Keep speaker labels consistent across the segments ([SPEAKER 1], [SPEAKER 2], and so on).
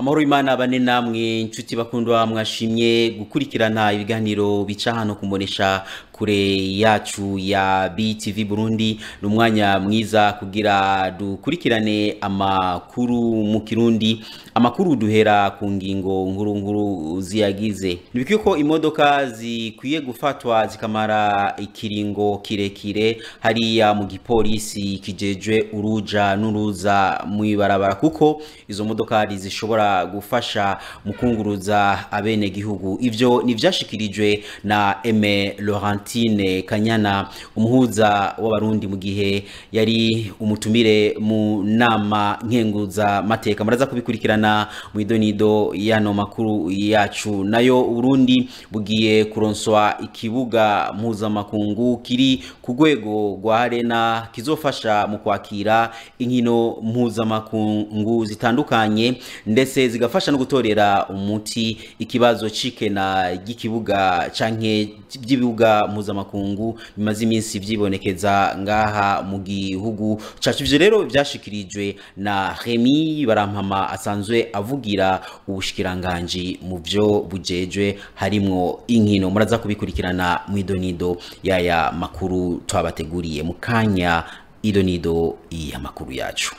[SPEAKER 1] Amahoro y'Imana bane namwe inshuti bakundwa, mwashimye gukurikirana ibiganiro bica hano kumbonesha kure yacu ya BTV Burundi. Ni umwanya mwiza kugira dukurikirane amakuru mu Kirundi. Amakuru duhera ku ngingo nkuru nkuru ziyagize. Nibikwiye ko imodoka zikwiye gufatwa zikamara ikiringo kirekire hariya mu gipolisi kijejwe uruja n'uruza mw'ibarabara, kuko izo modoka zishobora gufasha mu kunguruza abene gihugu. Ivyo ni vyashikirijwe na Aime Laurentine Kanyana, umuhuza w'abarundi, mu gihe yari umutumire mu nama nkenguza mateka. Muraza kubikurikirana mu idonido yano makuru yacu. Nayo Burundi bugiye kuronswa ikibuga mpuzamakungu kiri ku rwego rwa arena, kizofasha mu kwakira inkino mpuzamakungu zitandukanye, ndetse zigafasha no gutorera umuti ikibazo cikena ry'ikibuga canke by'ibibuga mpuzamakungu bimaze iminsi vyibonekeza ngaha mu gihugu cacu. Ivyo rero vyashikirijwe na Remy Barampama, asanzwe avugira ubushikiranganji mu vyo bujejwe harimwo inkino. Muraza kubikurikirana mu idonido yaya makuru twabateguriye mu kanya. Idonido y'amakuru yacu.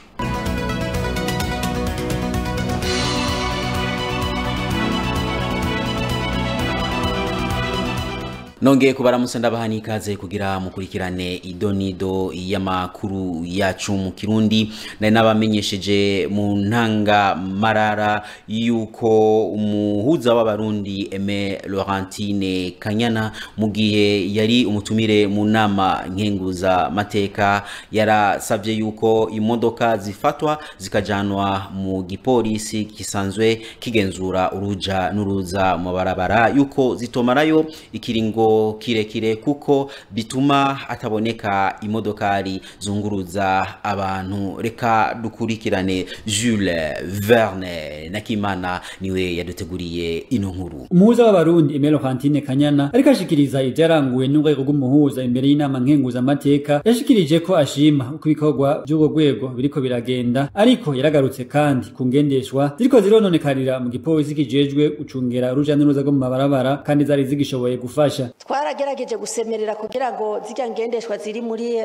[SPEAKER 1] Nongeye kubaramusa, ndabaha n'ikaze kugira mukurikirane idonido y'amakuru yacu mu Kirundi. Nari nabamenyesheje mu ntanga marara yuko umuhuza w'abarundi Aime Laurentine Kanyana, mu gihe yari umutumire mu nama nkenguza mateka, yarasabye yuko imodoka zifatwa zikajanwa mu gipolisi gisanzwe kigenzura uruja n'uruza mu barabara, yuko zitomarayo ikiringo kirekire, kuko bituma ataboneka imodokari zunguruza abantu. Reka dukurikirane Jules Verne Nakimana, niwe yaduteguriye ino nkuru.
[SPEAKER 2] Umuhuza w'abarundi Aime Laurentine Kanyana ariko ashikiriza ivyaranguwe n'urwego rw'umuhuza imbere y'inama nkenguza amateka. Yashikirije ko ashima uko ibikorwa vy'urwo rwego biriko biragenda, ariko yaragarutse kandi ku ngendeshwa ziriko zirononekarira mu gipolisi kijejwe gucungera uruja n'uruza rwo mu mabarabara, kandi zari zigishoboye gufasha.
[SPEAKER 3] Twaragerageje gusemerera kugira ngo zirya ngendeshwa ziri muri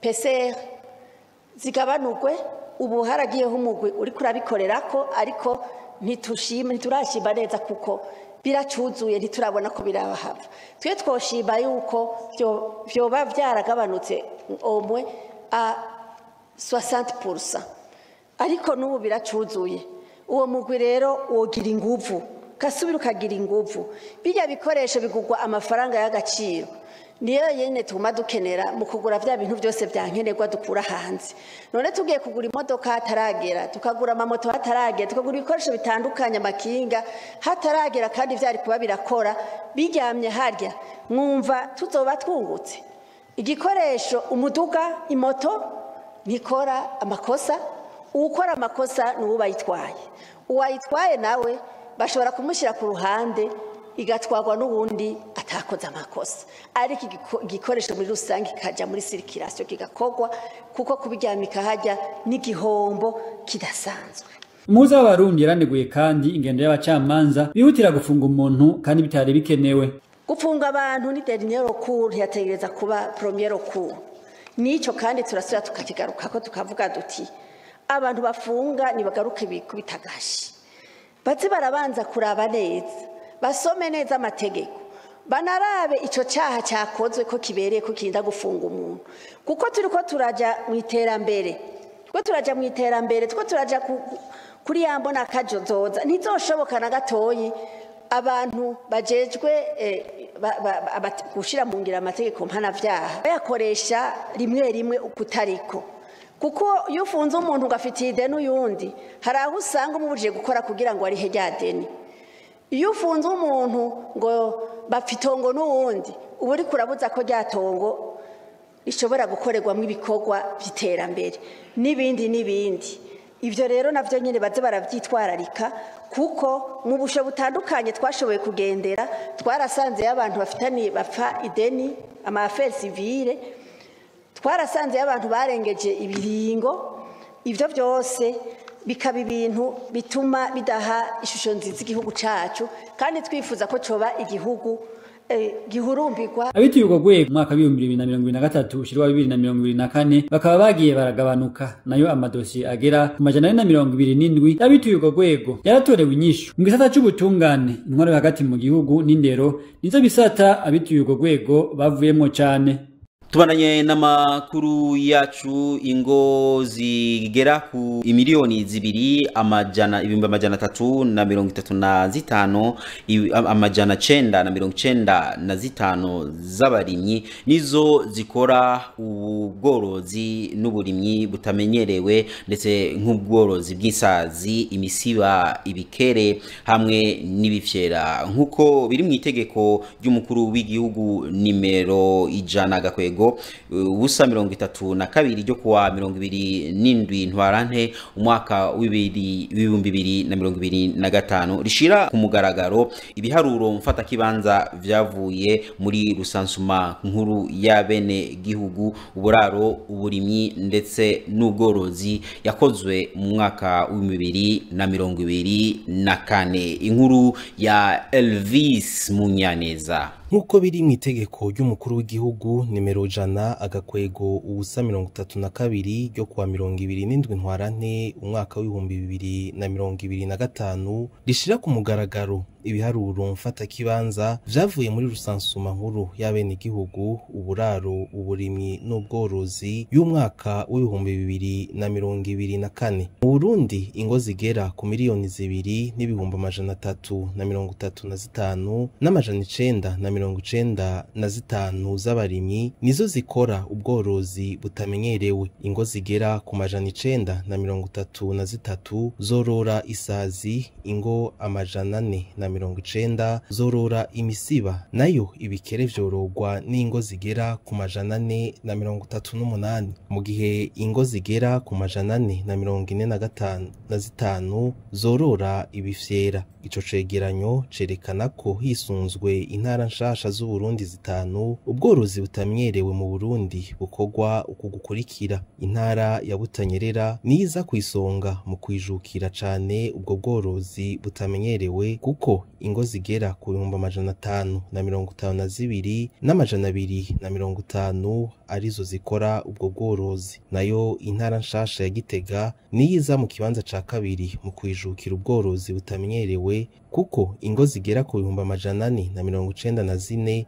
[SPEAKER 3] PCR zigabanurwe. Ubu haragiyeho umugwi uriko urabikorerako, ariko ntitushima, ntiturashima neza, kuko biracuzuye, ntiturabona ko birahava. Twe twoshima yuko vyoba vyaragabanutse omwe a 60%, ariko n'ubu biracuzuye. Uwo mugwi rero wogira inguvu, kasubira ukagira inguvu. Bijya bikoresho bigurwa amafaranga y'agaciro, niyo yene tuma dukenera mu kugura vya bintu byose vyankenerwa dukura hanze. None tugiye kugura imodoka hataragera, tukagura amamoto hataragera, tukagura ibikoresho bitandukanye, amakinga hataragera, kandi vyari kuba birakora biryamye harya, mwumva tuzoba twungutse? Igikoresho, umuduga, imoto ntikora amakosa. Uwukora amakosa ni uwo bayitwaye. Uwayitwaye nawe bashobora kumushyira ku ruhande, igatwarwa n'uwundi atakoze amakosa, ariko igikoresho muri rusange kikajya muri circulation, kigakorwa, kuko kubiryamika hajya n'igihombo kidasanzwe.
[SPEAKER 2] Umuhuza w'abarundi yaraneguye kandi ingendo y'abacamanza bihutira gufunga umuntu kandi bitari bikenewe.
[SPEAKER 3] Gufunga abantu ni dernier recours, ntiyategereza kuba premier recours. Nico kandi turasubira tukakigarukako, tukavuga duti abantu bafunga nibagaruke bikubita agashi, baze barabanza kuraba neza, basome neza amategeko, banarabe ico cyaha cyakozwe ko kibereye ko kirinda gufunga umuntu, kuko turiko turaja mu iterambere, tuko turaja mu iterambere, tuko turaja kuri ya mbona kajozoza. Ntizoshoboka na gatoyi abantu bajejwe gushira mu ngiro amategeko mpanavyaha bayakoresha rimwe rimwe ukutariko, kuko iyo ufunze umuntu ugafitiye ideni uyundi, hari aho usanga umubujije gukora kugira ngo arihe rya deni. Iyo ufunze umuntu ngo bapfa itongo n'uwundi, uba uriko urabuza ko rya tongo rishobora gukorerwamo ibikorwa by'iterambere n'ibindi n'ibindi. Ibyo rero navyo nyene baze baravyitwararika, kuko mu busho butandukanye twashoboye kugendera twarasanze abantu bafitaniye bapfa ideni, ama affaires civiles, twarasanze abantu barengeje ibiringo. Ivyo byose Bikaba ibintu bituma bidaha ishusho nziza igihugu cacu, kandi twifuza ko coba igihugu gihurumbirwa.
[SPEAKER 2] Abituye urwo rwego mu mwaka w'2023 ushirwa 2024 bakaba bagiye baragabanuka, nayo amadosiye agera ku 427 y'abituye urwo rwego yaratorewe inyishu. Mu gisata c'ubutungane, intwaro yo hagati mu gihugu n'indero nizo bisata abituye urwo rwego bavuyemwo cane.
[SPEAKER 1] Tubandanye n'amakuru yacu. Ingo zigera ku imiliyoni 2 amajana 335 995 z'abarimyi nizo zikora ubworozi n'uburimyi butamenyerewe, ndetse nk'ubworozi bw'isazi, imisiba, ibikere hamwe n'ibifyera, nk'uko biri mu itegeko ry'umukuru w'igihugu nimero 100 gakwego ubusa 32 ryo kuwa 27 Ntwarante umwaka w'2025, rishira ku mugaragaro ibiharuro mfata kibanza vyavuye muri rusansuma nkuru y'abene gihugu, uburaro, uburimyi ndetse n'ubworozi yakozwe mu mwaka w'2024. Inkuru ya Elvis Munyaneza.
[SPEAKER 4] Nk'uko biri mu itegeko ry'umukuru w'igihugu nimero 100 agakwego ubusa 32 ryo kuwa 27 Ntwarante umwaka w'2025, rishira ku mugaragaro ibiharuro mfata kibanza vyavuye muri rusansuma nkuru y'abenegihugu, uburaro, uburimyi n'ubworozi y'umwaka w'2024. Mu Burundi ingo zigera ku miliyoni 2 n'ibihumbi 335 995 z'abarimyi nizo zikora ubworozi butamenyerewe. Ingo zigera ku 933 zorora isazi, ingo 490 zorora imisiba, nayo ibikere vyorogwa n'ingo zigera ku 438, mu gihe ingo zigera ku 445 zorora ibifyera. Ico cegeranyo cerekana ko hisunzwe intara nshasha z'Uburundi zitanu, ubworozi butamyerewe mu Burundi bukorwa uku gukurikira: intara ya Butanyerera niza kwisonga mu kwijukira cane ubwo bworozi butamenyerewe, kuko ingo zigera ku 552 250 arizo zikora ubwo bworozi. Nayo intara nshasha ya Gitega niyiza mu kibanza ca kabiri mu kwijukira ubworozi butamenyerewe, kuko ingo zigera ku 494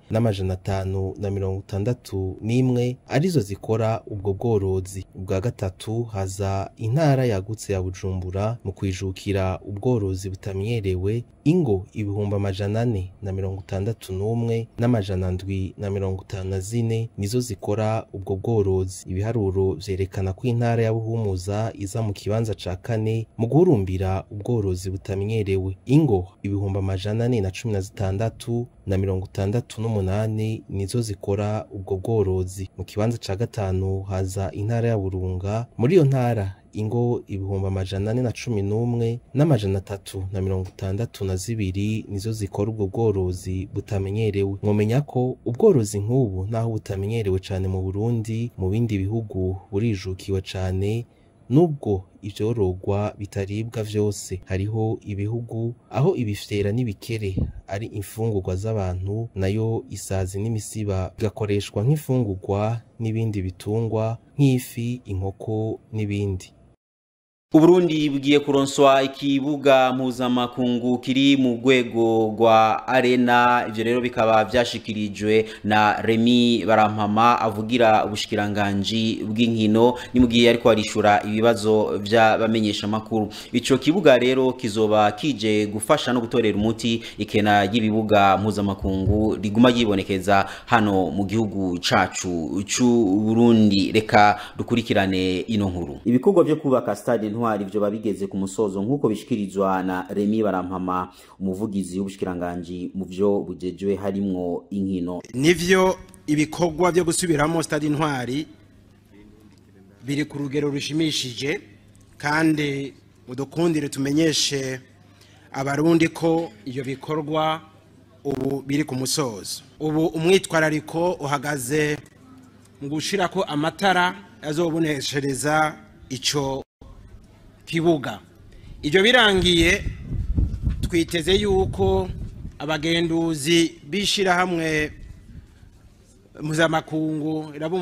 [SPEAKER 4] 561 arizo zikora ubwo bworozi. Ubwa gatatu haza intara yagutse ya Bujumbura mu kwijukira ubworozi butamenyerewe, ingo 461 754 nizo zikora ubwo bworozi. Ibiharuro vyerekana ko intara ya Buhumuza iza mu kibanza ca kane mu guhurumbira ubworozi butamenyerewe, ingo 416 68 nizo zikora ubwo bworozi. Mu kibanza ca gatanu haza intara ya Burunga, muri iyo ntara ingo 411 362 nizo zikora ubwo bworozi butamenyerewe. Mwomenya ko ubworozi nk'ubu naho butamenyerewe cane mu Burundi, mu bindi bihugu burijukiwe cane, nubwo ivyorogwa bitaribwa vyose. Hariho ibihugu aho ibifyera n'ibikere ari imfungurwa z'abantu, nayo isazi n'imisiba bigakoreshwa nk'imfungurwa n'ibindi bitungwa nk'ifi, inkoko n'ibindi.
[SPEAKER 1] Uburundi bugiye kuronswa ikibuga mpuzamakungu kiri mu rwego rwa arena. Ivyo rero bikaba vyashikirijwe na Remy Barampama avugira ubushikiranganji bw'inkino, ni mugiye ariko arishura ibibazo vy'abamenyesha makuru. Ico kibuga rero kizoba kije gufasha no gutorera umuti ikena ry'ibibuga mpuzamakungu riguma ryibonekeza hano mu gihugu cacu c'u Burundi. Reka dukurikirane ino nkuru. Ibikorwa vyo kubaka stade Intwari ivyo babigeze ku musozo nkuko bishikirizwa na Remy Barampama, umuvugizi w'ubushikiranganji mu vyo bujejwe harimwo inkino.
[SPEAKER 5] Nivyo ibikorwa byo gusubiramo stade Intwari biri ku rugero rushimishije, kandi udukundire tumenyeshe abarundi ko iyo bikorwa ubu biri ku musozo. Ubu umwitwarariko uhagaze mu gushirako amatara azoboneshereza ico kibuga. Ibyo birangiye twiteze yuko abagenduzi bishirahamwe mpuzamakungu iraba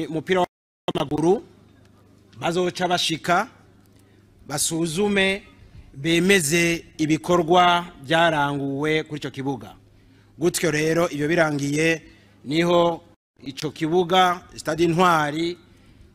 [SPEAKER 5] umupira w'amaguru bazoca bashika basuzume bemeze ibikorwa byaranguwe kuri ico kibuga. Gutyo rero ibyo birangiye niho ico kibuga Stade Intwari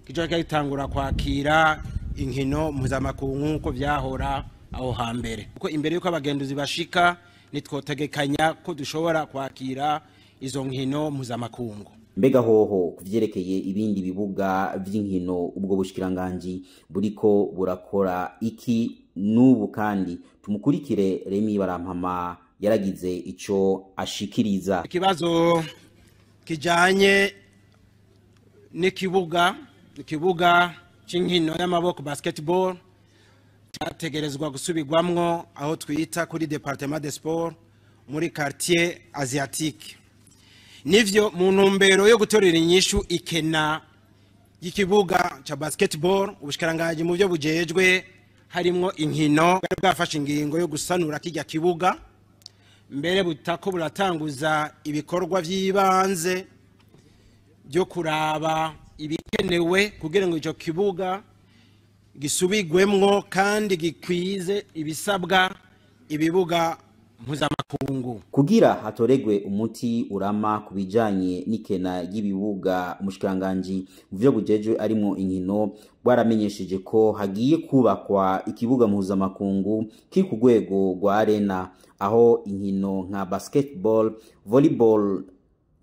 [SPEAKER 5] kizoca gitangura kwakira inkino mpuzamakungu nkuko vyahora aho hambere. Kuko imbere yuko abagenduzi bashika nitwotegekanya ko dushobora kwakira izo nkino mpuzamakungu.
[SPEAKER 1] Mbega hoho kuvyerekeye ibindi bibuga vy'inkino ubwo bushikiranganji buriko burakora iki n'ubu? Kandi tumukurikire Remy Barampama yaragize ico ashikiriza.
[SPEAKER 5] Ikibazo kijanye n'ikibuga, ikibuga c'inkino y'amaboko basketball cyategerezwa gusubirwamwo aho twita kuri Departement des Sports muri quartier asiatique. Nivyo mu ntumbero yo gutorera inyishu ikena y'ikibuga ca basketball, ubushikiranganji mu byo bujejwe harimwo inkino bwari bwafashe ingingo yo gusanura kirya kibuga, mbere butako buratanguza ibikorwa vy'ibanze byo kuraba ibikenewe kugira ngo ico kibuga gisubigwemwo kandi gikwize ibisabwa ibibuga mpuzamakungu.
[SPEAKER 1] Kugira hatoregwe umuti urama kubijanye n'ikena ry'ibibuga, umushikiranganji mu vyo bujejwe arimo inkino bwaramenyesheje ko hagiye kubakwa ikibuga mpuzamakungu kiri ku rwego rwa arena, aho inkino nka basketball, volleyball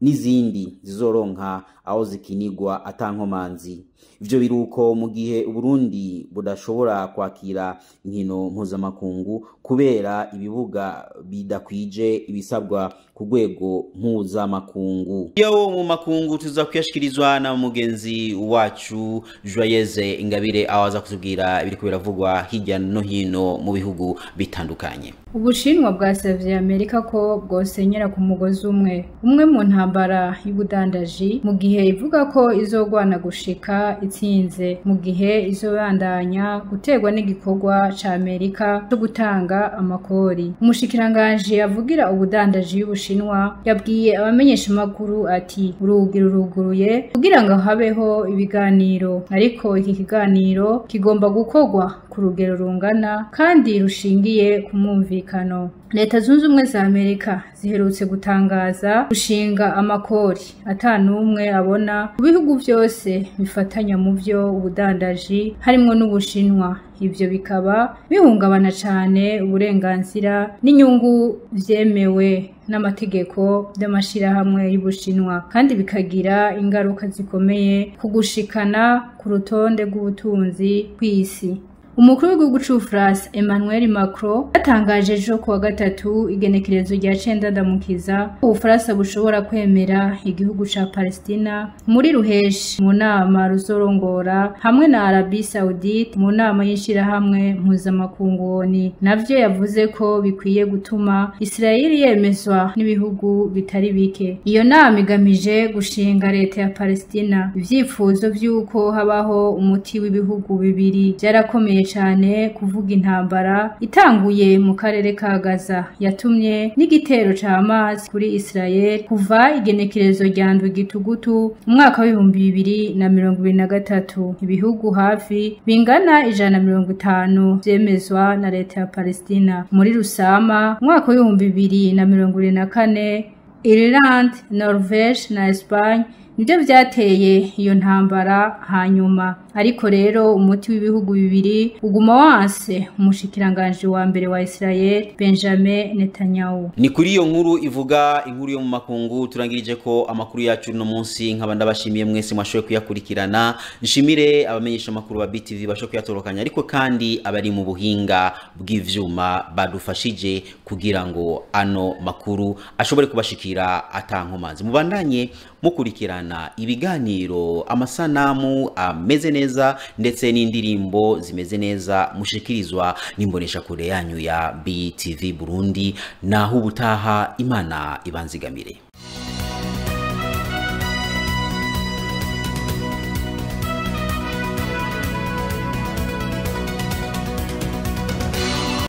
[SPEAKER 1] n'izindi zizoronka aho zikinigwa atankomanzi. Ivyo biruko mu gihe Uburundi budashobora kwakira inkino mpuzamakungu kubera ibibuga bidakwije ibisabwa ku rwego mpuzamakungu. Iyo mu makungu tuza kuyashikirizwa na mugenzi wacu Joyeze Ingabire, awaza kutubwira ibiriko biravugwa hirya no hino mu bihugu bitandukanye.
[SPEAKER 6] Ubushinwa bwasavye Amerika ko bwosenyera ku mugozi umwe mu ntambara y'ubudandaji, mu gihe ivuga ko izogwana gushika itsinze, mu gihe izobandanya guterwa n'igikorwa ca Amerika cyo gutanga amakori. Umushikiranganji avugira ubudandaji y'Ubushinwa yabwiye abamenyesha makuru ati urugi ruruguruye kugira ngo habeho ibiganiro, ariko iki kiganiro kigomba gukorwa ku rugero rungana kandi rushingiye ku mwumvikano. Leta Zunze Ubumwe za Amerika ziherutse gutangaza gushinga amakori atanumwe abona ku bihugu byose bifatanya mu byo ubudandaji harimwo n'Ubushinwa. Ivyo bikaba bihungabana cane uburenganzira n'inyungu vyemewe n'amategeko by'amashirahamwe y'Ubushinwa, kandi bikagira ingaruka zikomeye ku gushikana ku rutonde rw'ubutunzi kw'isi. Umukuru w'igihugu c'Ubufaransa Emmanuel Macron yatangaje ejo kuwa gatatu igenekerezo rya 9 Ndamukiza Ubufaransa bushobora kwemera igihugu ca Palestina muri ruheshi mu nama ruzorongora hamwe na Arabie Saoudite mu nama y'ishirahamwe mpuzamakungu ONU. Navyo yavuze ko bikwiye gutuma Israel yemezwa n'ibihugu bitari bike. Iyo nama igamije gushinga leta ya Palestina. Ivyifuzo vy'uko habaho umuti w'ibihugu bibiri byarakomeye cyane kuvuga intambara itanguye mu karere ka Gaza yatumye n'igitero ca Hamas kuri Israel kuva igenekerezo rya ndwi gitugutu umwaka wa 2023. Ibihugu hafi bingana 150 vyemezwa na leta ya Palestina. Muri Rusama umwaka wa 2024 Ireland, Norvège na Espagne nibyo byateye iyo ntambara hanyuma. Ariko rero umuti w'ibihugu bibiri uguma wanse umushikiranganje wa mbere wa Israel Benjamin Netanyahu.
[SPEAKER 1] Ni kuri iyo nkuru ivuga inkuru yo mu makungu turangirije ko amakuru yacu no munsi nkaba ndabashimiye mwese mwashoboye kuyakurikirana. Nshimire abamenyesha amakuru ba BTV bashoboye kuyatorokanya, ariko kandi abari mu buhinga bw'ivyuma badufashije kugira ngo ano makuru ashobore kubashikira atankomanzi. Mubandanye mukurikirana ibiganiro, amasanamu ameze neza ndetse n'indirimbo zimeze neza mushikirizwa n'imbonesha kure yanyu ya BTV Burundi. Naho ubutaha, Imana ibanzigamire.